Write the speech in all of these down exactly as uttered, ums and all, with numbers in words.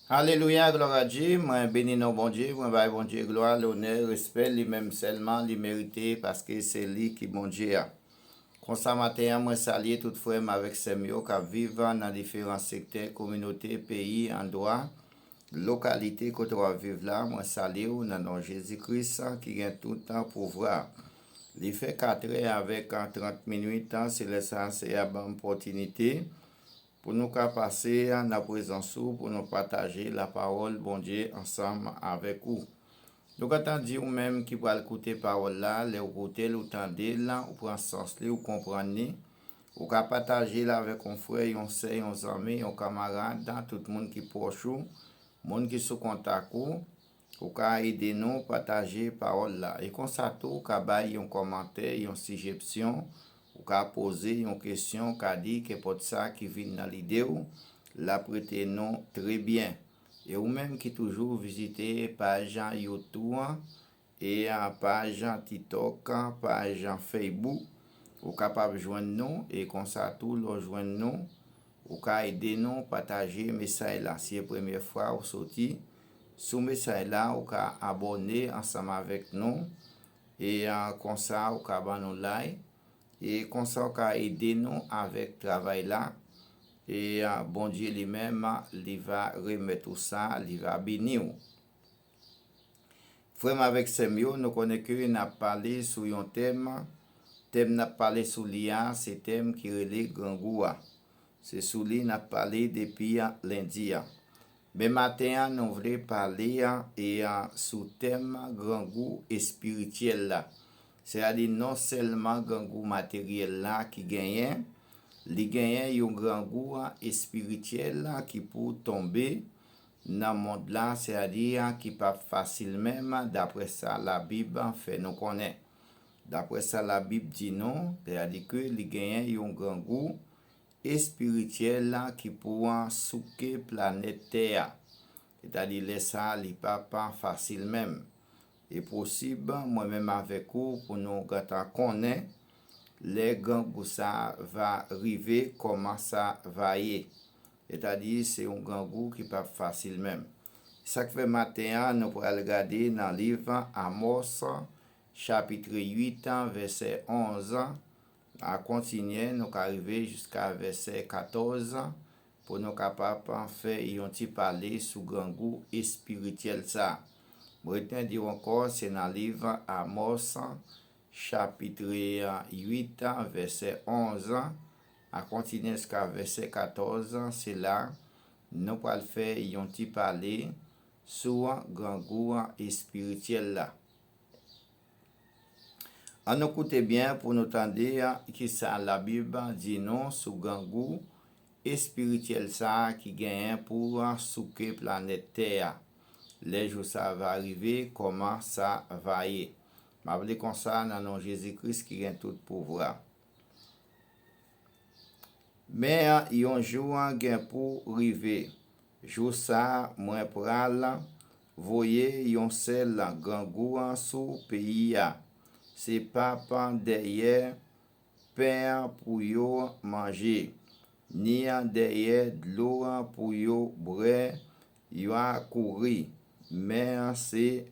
Alelouya, glwa a Dye. Mwen beni non Bondye, mwen bay Bondye glwa, lonè, respè, li menm sèlman li merite, paske se li ki Bondye a. Konsa maten an, mwen salye tout frè m avèk sè m yo k ap viv nan diferan sektè, kominote, peyi, andwa, lokalite kote w ap viv la. Mwen salye w nan non Jezi Kris ki gen tout pouvwa. Li fè katrè avèk trant minit, se lè sa a Seyè a ban m opòtinite pou nou ka pase nan prezans ou, pou nou pataje lapawòl Bondye ansanm avèk ou. Nou kontan di ou menm ki pral koute pawòl la, lè ou koute l, ou tande l, ou pran sans li, ou konprann li, ou ka pataje l avèk yon frè, yon sè, yon zanmi, yon kanmarad, tout moun ki pwòch ou, moun ki sou kontak ou, ou ka ede nou pataje pawòl la. E konsa tou, ou ka bay yon kòmantè, yon sijepsyon, ou ka poze yon kesyon, ou ka di kenpòt sa ki vin nan lide w, l ap rete nou trè byen. E ou menm ki toujou vizite paj YouTube an, e a paj TikTok, paj Facebook, ou kapab jwenn nou, e konsa tou, lè w jwenn nou, ou ka ede nou pataje mesaj la. Si e premyè fwa ou soti sou mesaj la, ou ka abòne ansanm avèk nou, e a, konsa ou ka ban nou like, e konsa ou ka ede nou avèk travay la, e a, Bondye li menm, li va remèt ou sa, li va beni w. Frè m avèk sè m yo, nou konnen ke n ap pale sou yon tèm. Tèm n ap pale sou li a, se tèm ki rele grangou a. Se sou li n ap pale depi lendi a. Men maten an, nou vle pale a, e a, sou tèm grangou espirityèl la. Sètadi non sèlman grangou materyèl la ki genyen, li genyen yon grangou a espirityèl la ki pou tonbe nan mond la, sètadi a ki p ap fasil menm, daprè sa Labib fè nou konnen. Daprè sa Labib di nou, sètadi ke li genyen yon grangou espirityèl la ki pou an souke planèt tè a. Sètadi lè sa a, li p ap fasil menm. E posib, mwen menm avèk ou, pou nou gentan konnen lè grangou sa a va rive, kòman sa va ye. Sètadi, se yon grangou ki p ap fasil menm. Sa k fè maten an, nou pral gade nan liv Amòs, chapit uit, vèsè onz, a kontinye, nou ka rive jiska vèsè katòz, pou nou kapab fè yon ti pale sou grangou espirityèl sa a. Mwen retounen di w ankò, se nan liv Amòs, chapit uit, vèsè onz, a kontinye jiska vèsè katòz, se la nou pral fè yon ti pale sou grangou espirityèl la. Ann nou koute byen pou nou tande kisa Labib di nou sou grangou espirityèl sa a ki genyen pou souke planèt tè a. Lè jou sa a va rive, kòman sa va ye? M ap li konsa nan non Jezi Kris ki gen tout pouvwa. Men yon jou gen pou rive, jou sa a mwen pral voye yon sèl grangou sou peyi a. Se p ap dèyè pen pou yo manje, ni dèyè dlo pou yo bwè yo a kouri, men se,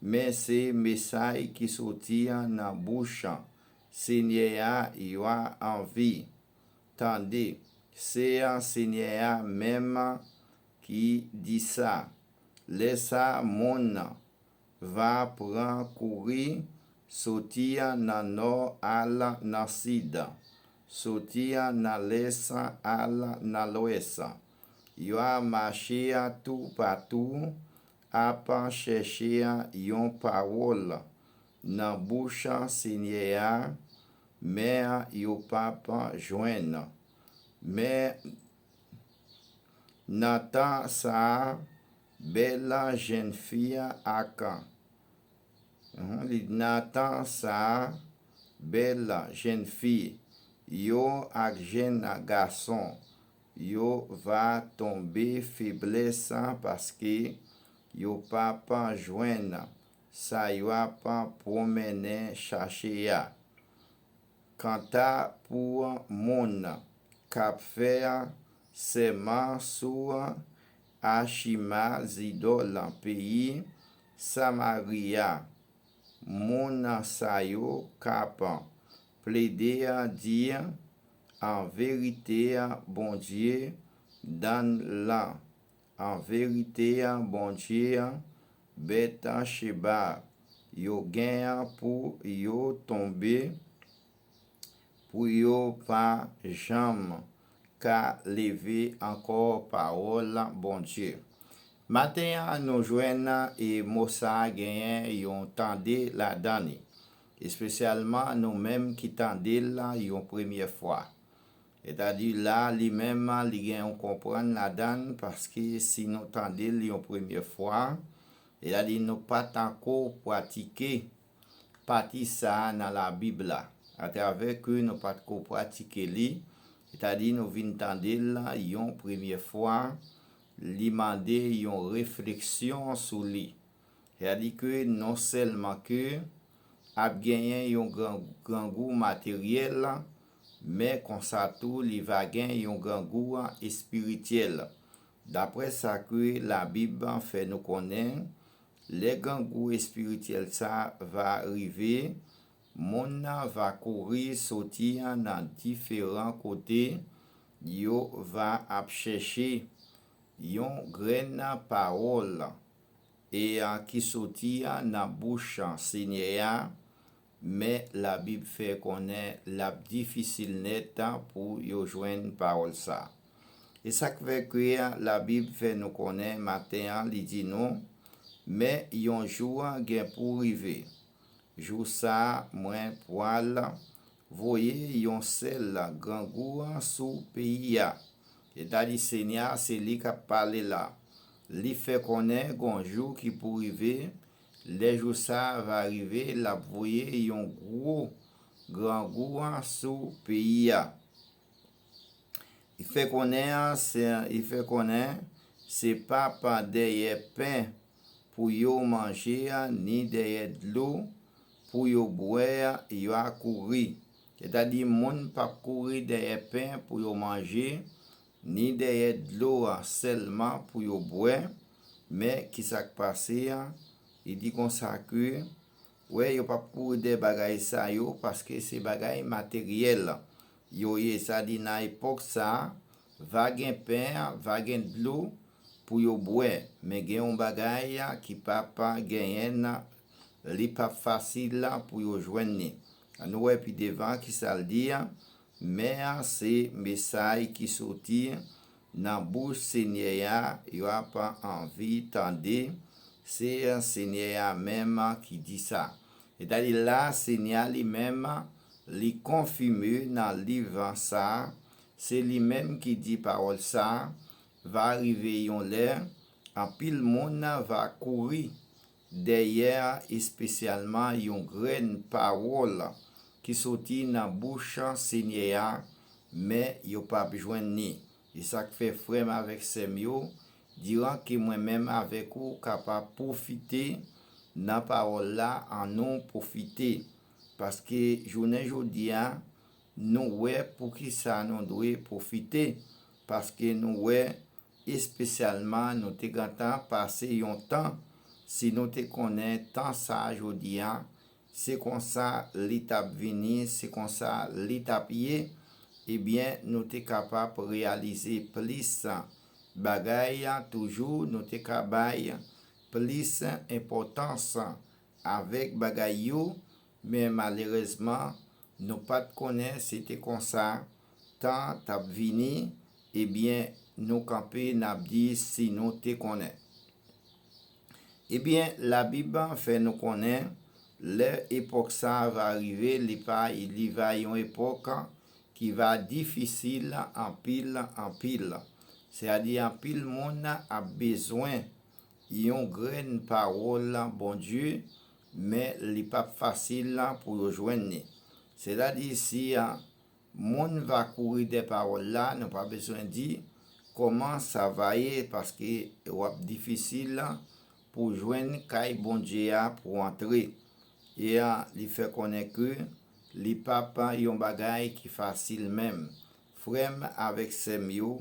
men se mesaj ki soti nan bouch Senyè a yo a anvi tande. Se Senyè a menm ki di sa. Lè sa a, moun va pran kouri, soti nan nò al nan sid, soti nan lès al nan lwès. Yo a mache toupatou, ap chèche yon pawòl nan bouch Senyè a, men yo p ap jwenn. Men nan tan sa a, bèl jènfi ak, mhm, li, nan tan sa a, bèl jènfi yo ak jèn gason yo va tonbe feblès, paske yo p ap jwenn sa yo ap pwomennen chache a. Kanta pou moun k ap fè sèman sou Achima, zidòl peyi Samari a. Moun sa yo k ap plede di, an verite, Bondye Dann lan, an verite, Bondye Bètcheba, yo gen pou yo tonbe, pou yo pa janm ka leve ankò. Pawòl Bondye. Maten an, nou jwenn e mo sa a genyen yon tande ladan li, espesyalman nou menm ki tande l yon premye fwa. Sètadi la, li menm, li gen yon konprann ladan l, paske si nou tande l yon premye fwa, sètadi nou pa t ankò pratike pati sa a nan Labib la. Atravè ke nou pa t ko pratike li, sètadi nou vin tande l yon premye fwa, li mande yon refleksyon sou li. Sètadi ke non sèlman ke ap genyen yon gran, grangou materyèl, men konsa tou li va gen yon grangou espirityèl. Daprè sa ke Labib fè nou konnen, lè grangou espirityèl sa va rive, moun nan va kouri soti nan diferan kote, yo va ap chèche yon grenn pawòl e a ki soti nan bouch Senyè a, men Labib fè konnen l ap difisil nèt pou yo jwenn pawòl sa. E sa k fè ke Labib fè nou konnen maten an, li di nou, men yon jou gen pou rive. Jou sa a, mwen pral voye yon sèl grangou sou peyi a. Sètadi Senyè a, se li k ap pale la. Li fè konnen gon jou ki pou rive, lè jou sa a va rive, l ap voye yon gwo grangou sou peyi a. Li fè konnen an, se, li fè konnen se pa pa dèyè pen pou yo manje, ni dèyè dlo pou yo bwè, yo a kouri. Sètadi moun p ap kouri dèyè pen pou yo manje, ni dèyè dlo a sèlman pou yo bwè. Men ki sa k pase a? Li di konsa ke, wè, yo p ap kouri dèyè bagay sa yo, paske se bagay materyèl yo ye. Sa di nan epòk sa a, va gen pen, va gen dlo pou yo bwè. Men gen yon bagay ki p ap genyen, li p ap fasil pou yo jwenn li. Ann nou wè pi devan ki sa l di a. Men se mesaj ki soti nan bouch Senyè a, yo ap anvi tande. Se Senyè a menm ki di sa. Sètadi la, Senyè a li menm, li konfime nan liv sa a, se li menm ki di pawòl sa a, va rive yon lè, anpil moun va kouri dèyè, espesyalman yon grenn pawòl ki soti nan bouch Senyè a, men yo p ap jwenn li. E sa k fè, frè m avèk sè m yo, diran ke mwen menm avèk ou kapab pwofite nan pawòl la, ann nou pwofite. Paske jounen jodi a, nou wè poukisa nou dwe pwofite. Paske nou wè, espesyalman, nou te gentan pase yon tan, si nou te konnen tan sa a jodi a, se konsa li t ap vini, se konsa li t ap ye, ebyen, nou te kapab reyalize plis bagay toujou, nou te ka bay plis enpòtans avèk bagay yo, men malerezman, nou pa t konnen se te konsa tan t ap vini, ebyen, nou kanpe, n ap di si nou te konnen. Ebyen, Labib fè nou konnen, lè epòk sa a va rive, li pa, li va yon epòk ki va difisil anpil, anpil. Sètadi, anpil moun ap bezwen yon grenn pawòl Bondye, men li p ap fasil pou yo jwenn li. Sètadi, si, a, moun va kouri dèyè pawòl la, nou pa bezwen di kòman sa va ye, paske w ap difisil pou jwenn kay Bondye a pou antre. E, a, li fè konnen ke li p ap yon bagay ki fasil menm. Frè m avèk sè m yo,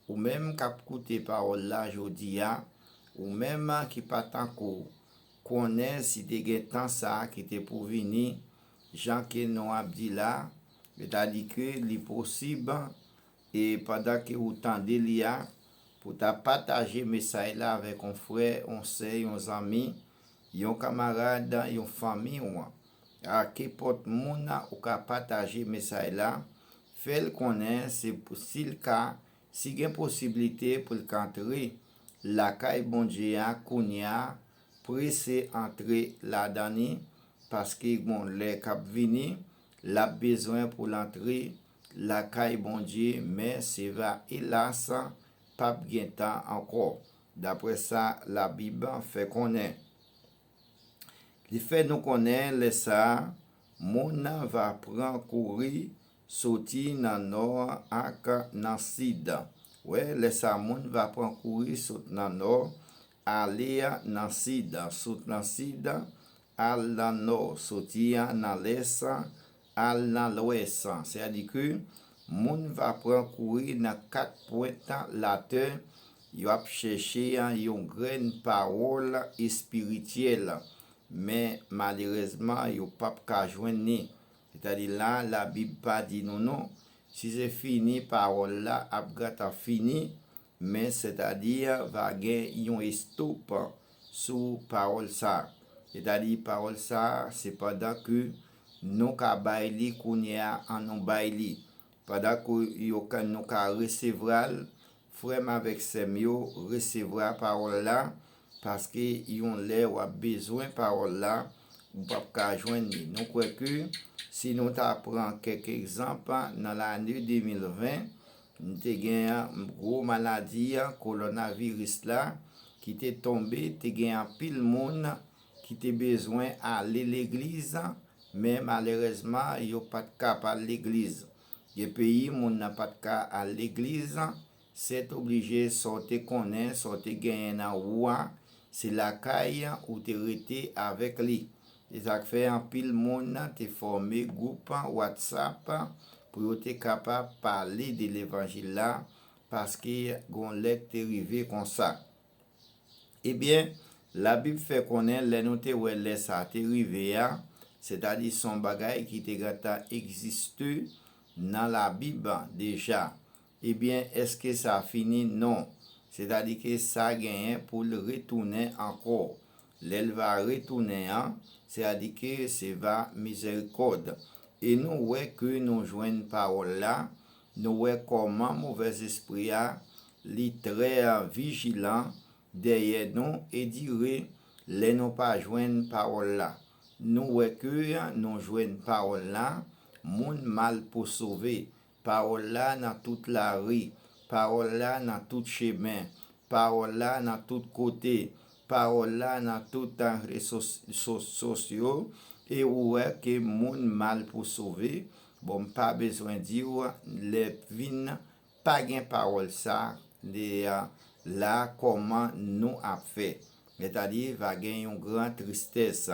Ou menm k ap koute pawòl la jodi a, ou menm ki pa tankou konnen si te gen tan sa a ki te pou vini, jan ke nou ap di la, sètadi ke li posib, e pandan ke ou tande li a, pou ta pataje mesaj la avèk yon frè, yon sè, yon zanmi, yon kanmarad, yon fanmi w, a kenpòt moun ou ka pataje mesaj la, fè l konnen se pou, si l ka, si gen posiblite pou l ka antre lakay Bondye a kounye a, prese antre ladan li, paske gon lè k ap vini, l ap bezwen pou l antre lakay Bondye, men se va, elas, p ap gen tan ankò, daprè sa Labib fè konnen. Li fè nou konnen lè sa a, moun nan va pran kouri soti nan nò ak nan sid. Wè, lè sa a, moun va pran kouri sot nan nò, ale nan sid, sot nan sid, al nan nò, soti nan lès, al nan lwès. Sètadi ke moun va pran kouri nan kat pwent latè, yo ap chèche yon grenn pawòl espirityèl, men malerèzman, yo p ap ka jwenn li. Sètadi la, Labib pa di nou non, si se fini pawòl la ap gentan fini, men sètadi va gen yon estop sou pawòl sa a. Sètadi pawòl sa a, se pandan ke nou ka bay li kounye a, ann nou bay li. Pandan ke yo ka, nou ka resevwa l, frè m avèk sè m yo, resevwa pawòl la, paske yon lè w ap bezwen pawòl la, ou p ap ka jwenn li. Nou kwè ke si nou ta pran kèk egzanp, nan lane de mil ven, nou te gen gwo maladi a, kowonaviris la, ki te tonbe, te gen anpil moun ki te bezwen ale legliz, men malerèzman, yo pa t ka pa al legliz. Gen peyi moun nan pa t ka al legliz, sètoblije, sa w te konnen, sa w te genyen nan ou a, se lakay ou te rete avèk li. Se sa k fè anpil moun te fòme gwoup WhatsApp pou yo te kapab pale de levanjil la, paske gon lè k te rive konsa. Ebyen, Labib fè konnen lè nou te wè lè sa a te rive a, sètadi se yon bagay ki te gentan egziste nan Labib deja. Ebyen, èske sa fini? Non. Sètadi ke sa genyen pou l retounen ankò. Lè l va retounen an, sètadi ke se va mizèrikòd. E nou wè ke nou jwenn pawòl la, nou wè kòman movèzespri a, li trè vijilan dèyè nou e dire lè nou pa jwenn pawòl la. Nou wè ke nou jwenn pawòl la, moun mal pou sove. Pawòl la nan tout lari, pawòl la nan tout chemen, pawòl la nan tout kote, pawòl la nan tout, ah, reso so- sosyo, e ou wè ke moun mal pou sove. Bon, m pa bezwen di w, lè vin pa gen pawòl sa, de, ah, la, kòman nou ap fè? Sètadi, va gen yon gran tristès.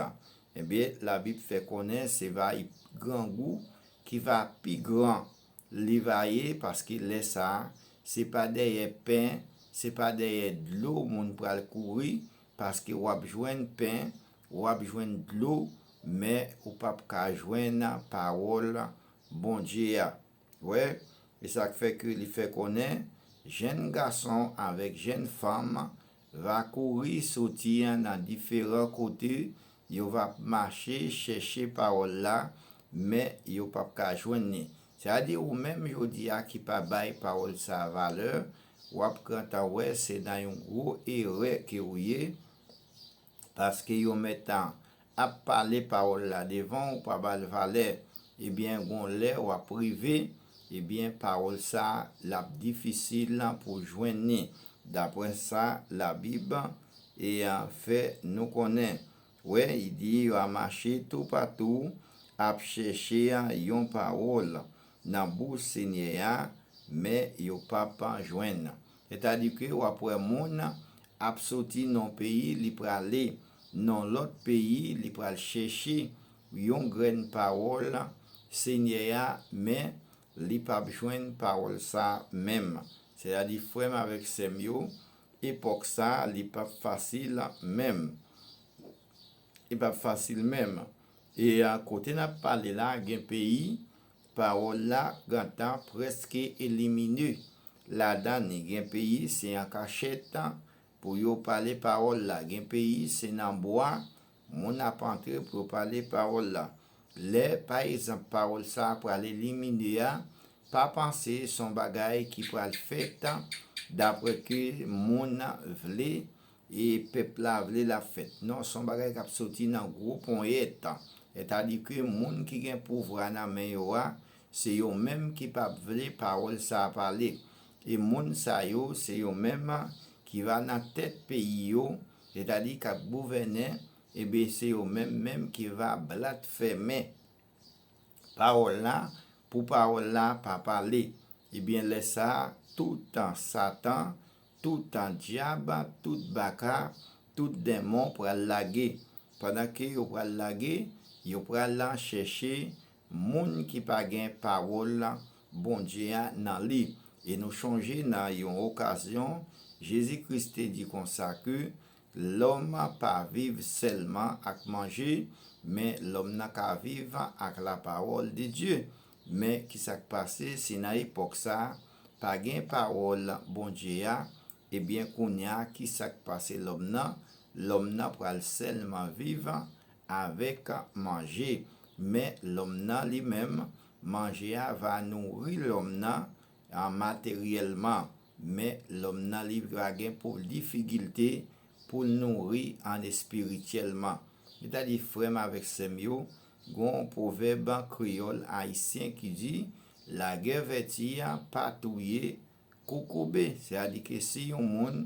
Ebyen, Labib fè konnen se va y- grangou ki va pi gran li va ye, paske lè sa a, se pa dèyè pen, se pa dèyè dlo moun pral kouri, paske w ap jwenn pen, w ap jwenn dlo, men ou p ap ka jwenn pawòl Bondye a. Wè, e sa k fè ke li fè konnen, jèn gason avèk jèn fanm va kouri soti nan diferan kote, yo va mache chèche pawòl la, men yo p ap ka jwenn li. Sètadi ou menm jodi a ki pa bay pawòl sa a valè, w ap gentan wè se nan yon gwo erè ke ou ye, paske yo mèt ap pale pawòl la devan w, pa ba l valè. Ebyen, gon lè w ap rive, ebyen, pawòl sa a, l ap difisil pou jwenn li, daprè sa Labib e, a, fè nou konnen. Wè, li di yo a mache toupatou, ap chèche, a, yon pawòl nan bouch Senyè a, men yo p ap jwenn. Sètadi ke w ap wè moun ap soti nan yon peyi, li prale nan lòt peyi, li pral chèche yon grenn pawòl Senyè a, men li p ap jwenn pawòl sa menm. Sètadi, frè m avèk sè m yo, epòk sa a, li p ap fasil menm. Li p ap fasil menm. E a, kote n ap pale la, gen peyi, pawòl la gentan prèske elimine. Ladan li, gen peyi, se an kachèt pou yo pale pawòl la. Gen peyi, se nan bwa, moun ap antre pou yo pale pawòl la. Lè, pa egzanp, pawòl sa a pral elimine a, pa panse se yon bagay ki pral fèt daprè ke moun vle e pèp la vle l ap fèt. Non, se yon bagay k ap soti nan gwo ponyèt. Sètadi ke moun ki gen pouvwa nan men yo a, se yo menm ki p ap vle pawòl sa a pale. E moun sa yo, se yo menm ki va nan tèt peyi yo, sètadi k ap gouvènen, ebyen, se yo menm menm ki va blatfèmen pawòl la, pou pawòl la pa pale. Ebyen, lè sa a, tout Satan, tout dyab, tout baka, tout denmon pral lage. Pandan ke yo pral lage, yo pral chèche moun ki pa gen pawòl Bondye a nan li. E nou chonje nan yon okazyon, Jezi Kris te di konsa ke lòm pa viv sèlman ak manje, men lòm nan ka viv ak lapawòl de Dye. Men ki sa k pase, si nan epòk sa a, pa gen pawòl Bondye a, ebyen, kounye a, ki sa k pase lòm nan? Lòm nan pral sèlman viv avèk manje. Men lòm nan li menm, manje a va nouri lòm nan an materyèlman, men lòm nan li va gen pou difikilte pou l nouri an espirityèlman. Sètadi, frè m avèk sè m yo, gen yon pwovèb kreyòl ayisyen ki di, lagè vèti a pa touye kokobe. Sètadi ke si yon moun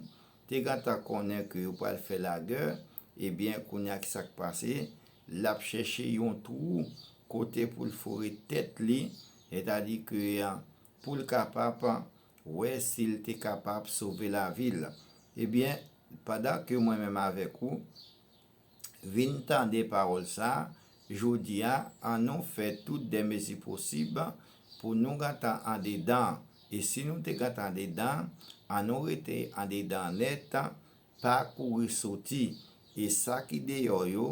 te gentan konnen ke yo pral fè lagè, ebyen, kounye a ki sa k pase, l ap chèche yon twou kote pou l foure tèt li, sètadi ke, a, pou l kapab wè si l te kapab sove lavi l. Ebyen, pandan ke mwen menm avèk ou vin tande pawòl sa a, jodi a, annou fè tout de mezi posib pou nou gentan andedan. E si nou te gentan andedan, annou rete andedan nèt, pa kouri soti. E sa ki deyò yo,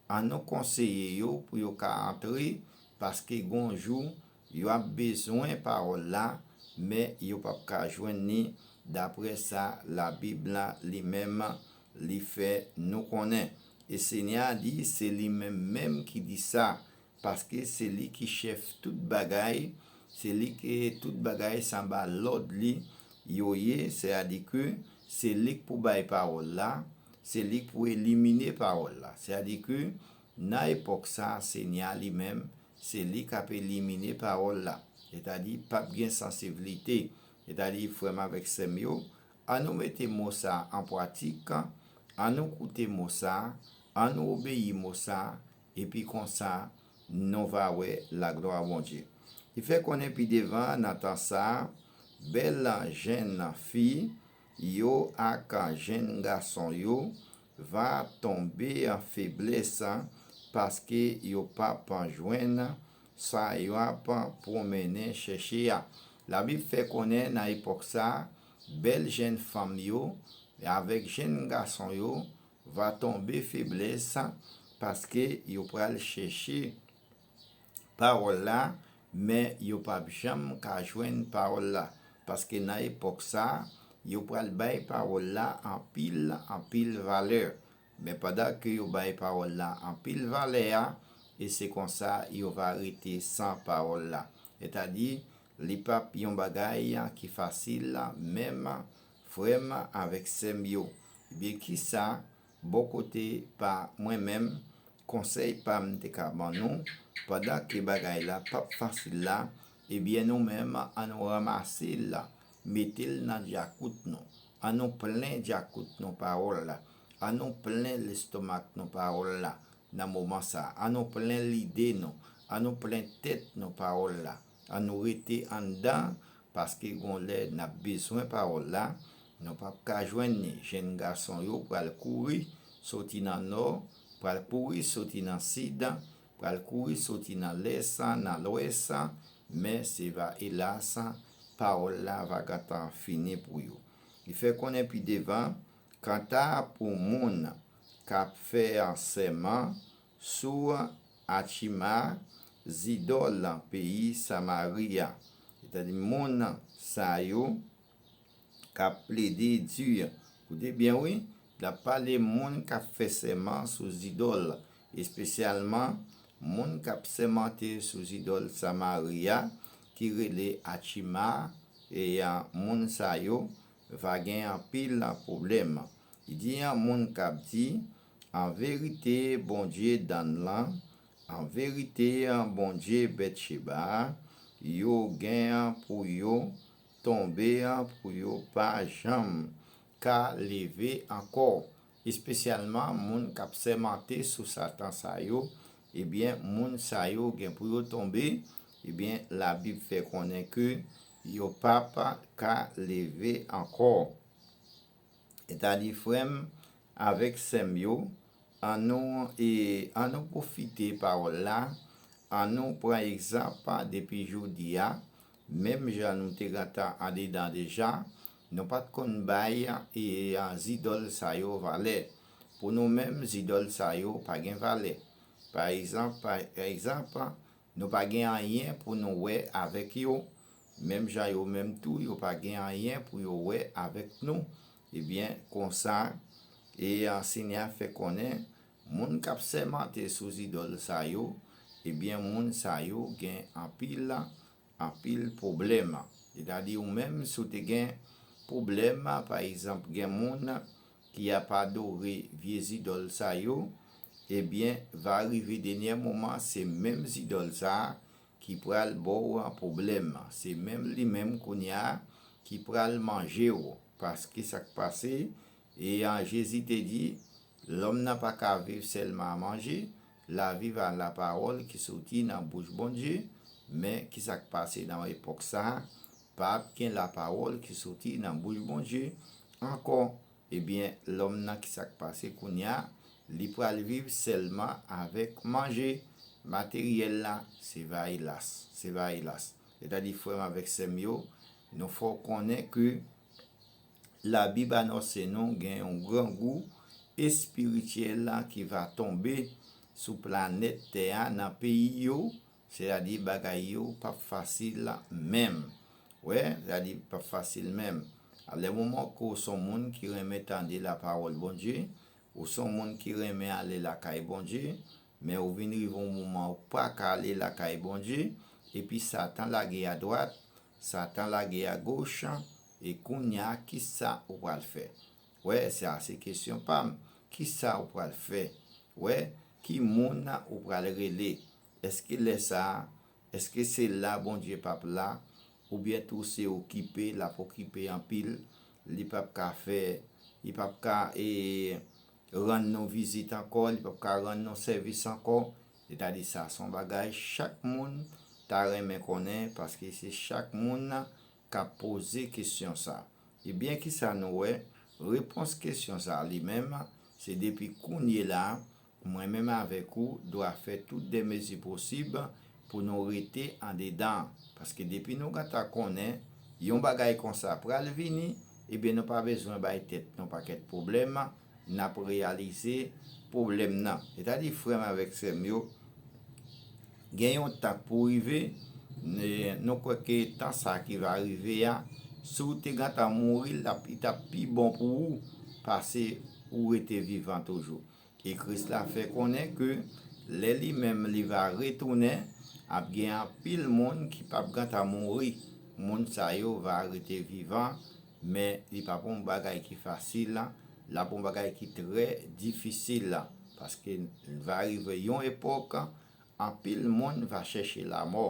annou konseye yo pou yo ka antre, paske gon jou, yo ap bezwen pawòl la, men yo p ap ka jwenn li, daprè sa Labib la li menm li fè nou konnen. E Senyè a di, se li menm menm ki di sa, paske se li ki chèf tout bagay, se li ke tout bagay se anba lòd li yo ye, sètadi ke se li k pou bay pawòl la, se li k pou elimine pawòl la. Sètadi ke nan epòk sa, Senyè a li menm, se li k ap elimine pawòl la. Sètadi, p ap gen sansiblite. Sètadi, frè m avèk sè m yo, annou mete mo sa a an pratik, annou koute mo sa a, annou obeyi mo sa a, epi konsa, nou va wè laglwa Bondye. Li fè konnen pi devan nan tan sa a, bèl jenn fi yo ak jenn gason yo va tonbe an feblès, paske yo p ap jwenn sa y ap pwomennen chèche a. Labib fè konnen nan epòk sa a, bèl jenn fanm yo avèk jenn gason yo va tonbe feblès, paske yo pral chèche pawòl la, men yo p ap janm ka jwenn pawòl la, paske nan epòk sa a, yo pral bay pawòl la anpil, anpil valè. Men pandan ke yo bay pawòl la anpil valè a, e se konsa yo va rete san pawòl la. Sètadi, li p ap yon bagay ki fasil menm, frè m avèk sè m yo. Ebyen, kisa bò kote pa mwen menm, konsèy pa m te ka ban nou, pandan ke bagay la p ap fasil la, ebyen, nou menm, ann ranmase l, mete l nan djakout nou. Ann nou plen djakout nou pawòl la. Ann nou plen lestomak nou pawòl la nan moman sa a. Ann nou plen lide nou. Ann nou plen tèt nou pawòl la. Ann nou rete anndan, paske gon lè n ap bezwen pawòl la, nou p ap ka jwenn li. Jenn gason yo pral kouri soti nan nò, pral kouri soti nan sid, pral kouri soti nan lès, nan lwès, men se va, elas, pawòl la va gentan fini pou yo. Li fè konnen pi devan, kanta pou moun k ap fè sèman sou Achima, zidòl peyi Samari a, sètadi moun sa yo k ap plede di, koute byen wi, l ap pale moun k ap fè sèman sou zidòl, espesyalman moun k ap sèmante sou zidòl Samari a ki rele Achima, e a, moun sa yo va gen anpil pwoblèm. Li di a, moun k ap di, an verite, Bondye dann lan, an verite, Bondye Bètcheba, yo gen pou yo tonbe, pou yo pa janm ka leve ankò. Espesyalman moun k ap sèmante sou Satan sa yo, ebyen, moun sa yo gen pou yo tonbe, ebyen, Labib fè konnen ke yo p ap ka leve ankò. Sètadi, frè m avèk sè m yo, ann nou, e, ann nou pwofite pawòl la, ann nou pran egzanp depi jodi a, menm jan nou te gentan andedan deja, nou pa t konn bay, e, a, zidòl sa yo valè. Pou nou menm, zidòl sa yo pa gen valè. Pa egzanp, pa egzanp, nou pa gen anyen pou nou wè avèk yo, menm jan yo menm tou, yo pa gen anyen pou yo wè avèk nou. Ebyen, konsa, e, a, Senyè a fè konnen, moun k ap sèmante sou zidòl sa yo, ebyen, moun sa yo gen anpil, anpil pwoblèm. Sètadi, ou menm, si w te gen pwoblèm, pa egzanp, gen moun ki ap adore vye zidòl sa yo, ebyen, va rive dènyè moman, se menm zidòl sa a ki pral ba w pwoblèm. Se menm li menm kounye a ki pral manje w. Paske sa k pase, e a, Jezi te di, lòm nan pa ka viv sèlman a manje, l a viv a lapawòl ki soti nan bouch Bondye. Men ki sa k pase nan epòk sa a? Pa t gen lapawòl ki soti nan bouch Bondye ankò. Ebyen, lòm nan, ki sa k pase kounye a? Li pral viv sèlman avèk manje materyèl la. Se va elas, se va elas. Sètadi, frè m avèk sè m yo, nou fè w konnen ke Labib anonse nou gen yon grangou espirityèl la ki va tonbe sou planèt tè a nan peyi yo, sètadi bagay yo p ap fasil menm. Wè, sètadi p ap fasil menm. Alè moman ke w se yon moun ki renmen tande lapawòl Bondye, ou se yon moun ki renmen ale lakay Bondye, men ou vin rive yon moman ou pa ka ale lakay Bondye, epi Satan lage a dwat, Satan lage a goch, e kounye a, kisa ou pral fè? Wè, sa se kesyon pa m. Kisa ou pral fè? Wè, ki moun ou pral rele? Èske lè sa a, èske se la Bondye p ap la? Oubyen tou se okipe, l ap okipe anpil, li p ap ka fè, li p ap ka, e, rann nou vizit ankò, li p ap ka rann nou sèvis ankò. Sètadi sa se yon bagay chak moun ta renmen konnen, paske se chak moun k ap poze kesyon sa. Ebyen, kisa nou wè? Repons kesyon sa li menm, se depi kounye la, mwen menm avèk ou dwa fè tout de mezi posib pou nou rete andedan. Paske depi nou gentan konnen yon bagay konsa pral vini, ebyen, nou pa bezwen bay tèt nou pakèt pwoblèm, n ap reyalize pwoblèm nan. Sètadi, frè m avèk sè m yo, gen yon tan k pou rive, ne-, nou kwè ke tan sa ki va rive a, si w te gentan mouri, l ap, li t ap pi bon pou ou pase ou rete vivan toujou. E Kris la fè konnen ke lè li menm li va retounen, ap gen anpil moun ki p ap gentan mouri. Moun sa yo va rete vivan, men li p ap yon bagay ki fasil, l ap yon bagay ki trè difisil, paske va rive yon epòk, anpil moun va chèche lamò.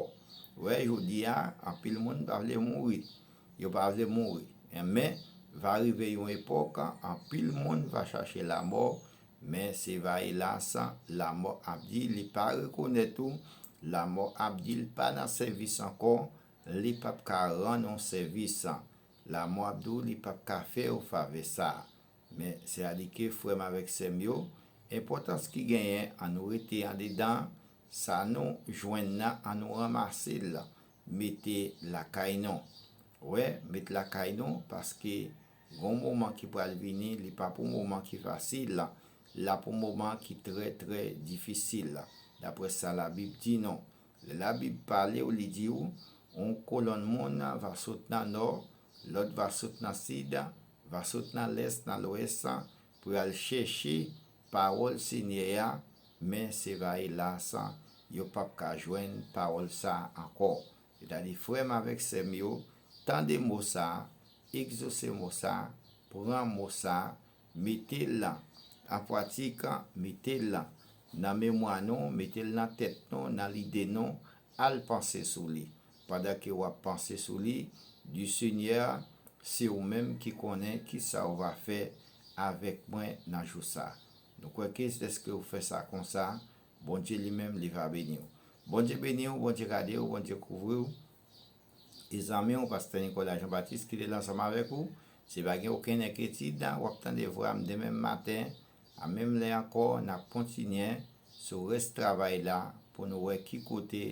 Wè, jodi a, anpil moun pa vle mouri. Yo pa vle mouri. Men, va rive yon epòk, anpil moun va chache lamò, men se va elas, lamò ap di li pa rekonèt ou, lamò ap di l pa nan sèvis ankò, li p ap ka rann ou sèvis. Lamò ap di w li p ap ka fè ou favè sa. Men, sètadi ke frè m avèk sè m yo, enpòtans ki genyen, ann nou rete andedan, sa nou jwenn nan, ann nou ranmase l, mete lakay nou. Wè, met lakay nou, paske gon moman ki pral vini, li pa pou moman ki fasil, la pou moman ki trè, trè difisil, daprè sa Labib di nou. Lè Labib pale w, li di w, yon kolonn moun va sot nan nò, lòt va sot nan sid, va sot nan lès, nan lwès, pou y al chèche pawòl Senyè a, men se va elas, yo p ap ka jwenn pawòl sa a ankò. Sètadi, frè m avèk sè m yo, tande mo sa a, egzose mo sa a, pran mo sa a, mete l an pratik, mete l nan memwa nou, mete l nan tèt nou, nan lide nou, al panse sou li. Pandan ke w ap panse sou li, di Senyè, se ou menm ki konnen ki sa w va fè avèk mwen nan jou sa. Nou kwè ke lèske w fè sa konsa, Bondye li menm li va beni w. Bondye beni w, Bondye gade w, Bondye kouvri w. E zanmi w, pastè Nicolas Jean Baptiste ki te la ansanm avèk ou. Si pa gen okenn enkyetid, w ap tande vwa m demen maten, a menm lè ankò, n ap kontinye sou rès travay la pou nou wè ki kote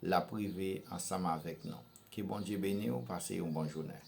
l ap rive ansanm avèk nou. Ke Bondye beni w, pase yon bon jounen.